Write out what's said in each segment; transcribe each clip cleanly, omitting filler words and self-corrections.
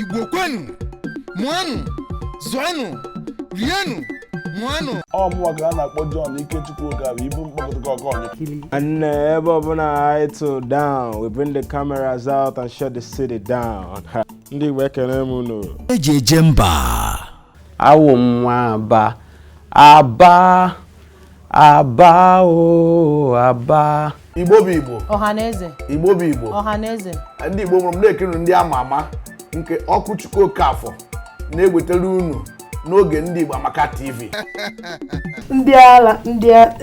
Igbo kwenu, mụanụ, zụanụ, rienụ, mụanụ. Ọ mụnwa ka a na-akpọ John Ikechukwu Okafọ ibu mkpọkọtụkọ ọkọnyị. And ebe ọbụla anyị tụ down, we bring the cameras out and shut the city down. Ha. Ndị Igbo, ekele m unu. Eji eje mba. Awụ m nwa Aba, Aba, Aba o Aba. Igbo bụ Igbo. Ọhaneze. Igbo bụ Igbo. Ọhaneze. Ndị Igbo mụrụ m na-ekiri ndị ama ama nke Ọkụchukwu Okafọ na-ewetara unu n'oge ndị Igbo Amaka TV. Ndị ala, ndị a.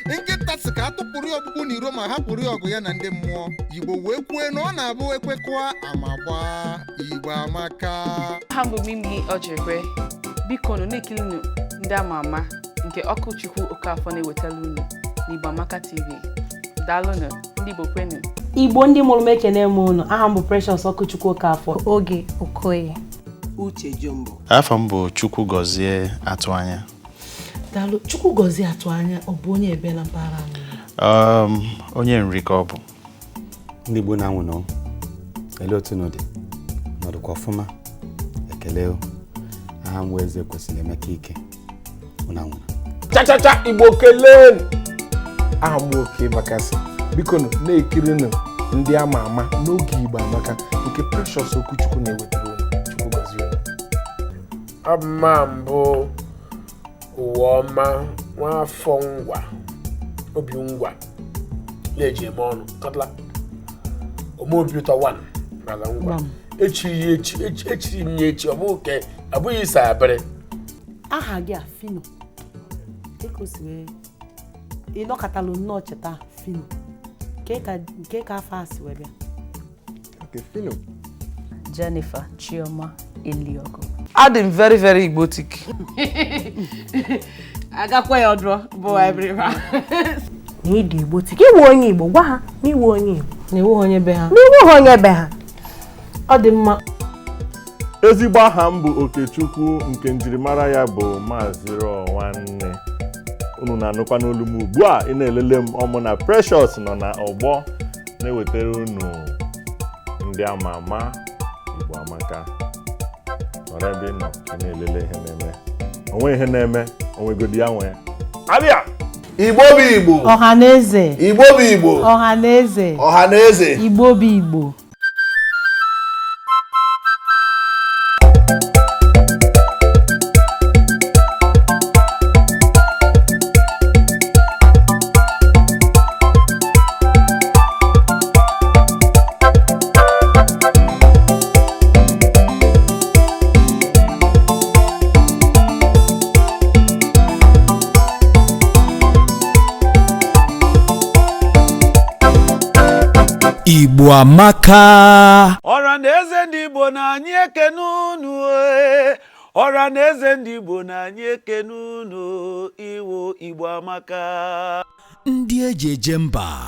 Nkịta sị ka a tụpụrụ ya ọkpụkpụ n'iro ma hapụrụ ya ọgụ ya na ndị mmụọ. Igbo wee kwue na ọ na-abụ ekwekọa ama gbaa. Igbo amaka. Aha m bụ Mimi Ojekwe. Biko nụ na-ekilinu ndị ama ama nke Ọkụchukwu Okafọ na-ewetara unu n'Igbo Amaka TV. Daalụnụ, ndị Igbo kwenu. Igbo ndị mụrụ m, ekene m unu. Aha m bụ Precious Ọkụchukwu Okafọ. Oge Okoye. Uche Jombo. Afọ m bụ Chukwu Gọzie Atụanya. Daalụ. Chukwu Gọzie Atụanya, ọ bụ onye ebe na mpaghara anyị? Onye Nri ka ọ bụ. Ndị Igbo na-anwụ nọ, ele otu unu dị nọdụkwa ọfụma? Ekele o. Aha m wee Eze Kwesịrị Emeka Ike. Unu anwụna. Chachacha, Igbo kelee. Aha m bụ Oke Bakasị. Biko nụ na-ekirinụ ndị ama ama n'oge Igbo Amaka nke Precious Okwuchukwu na-ewetara unu. Chukwu gọzie unu. Abụ m mbụ ụwa ọma, nwafọ Ngwa, obi Ngwa na-eji eme ọnụ kọtla ome obi ụtọ 1 n'ala Ngwa. Echiri ya echi, echiri m ya echi, ọ bụghị ke ọ bụghị ịsa abịrị. Aha gị a, Phyno, dịka o si wee ịnọkọtalụ nnọọ cheta Phyno, nke ka afọ a si wee bịa? Okay, Phyno. Jennifer Chioma Eliogu. Adị m very very igbotic. Agakwa ya ọdụọ bụ ebiriba. Na ịdị Igbo tika iwu onye Igbo, gwa ha na iwu onye Igbo. Na iwu onye be ha. Na iwu ha onye be ha. Ọ dị mma. Ezigbo aha m bụ Okechukwu, nke njirimara ya bụ Maazị Rọ Nwanne. Unu na-anụkwa n'olu m ugbu a ị na-elele m ọmụ na Precious nọ na ọgbọ na-ewetara unu ndị ama ama Igbo Amaka. Nọrọ ebe ị nọ ka ị na-elele ihe na-eme, onwe ihe na-eme, onwegodi ya nwee abịa. Igbo bụ Igbo. Ọhaneze. Igbo bụ Igbo. Ọhaneze. Ọhaneze. Igbo bụ Igbo. Igbo Amaka. Ọra na eze ndị Igbo na anyị ekene unu ee. Ọra na eze ndị Igbo na anyị ekene unu iwu. Igbo Amaka. Ndị eji eje mba.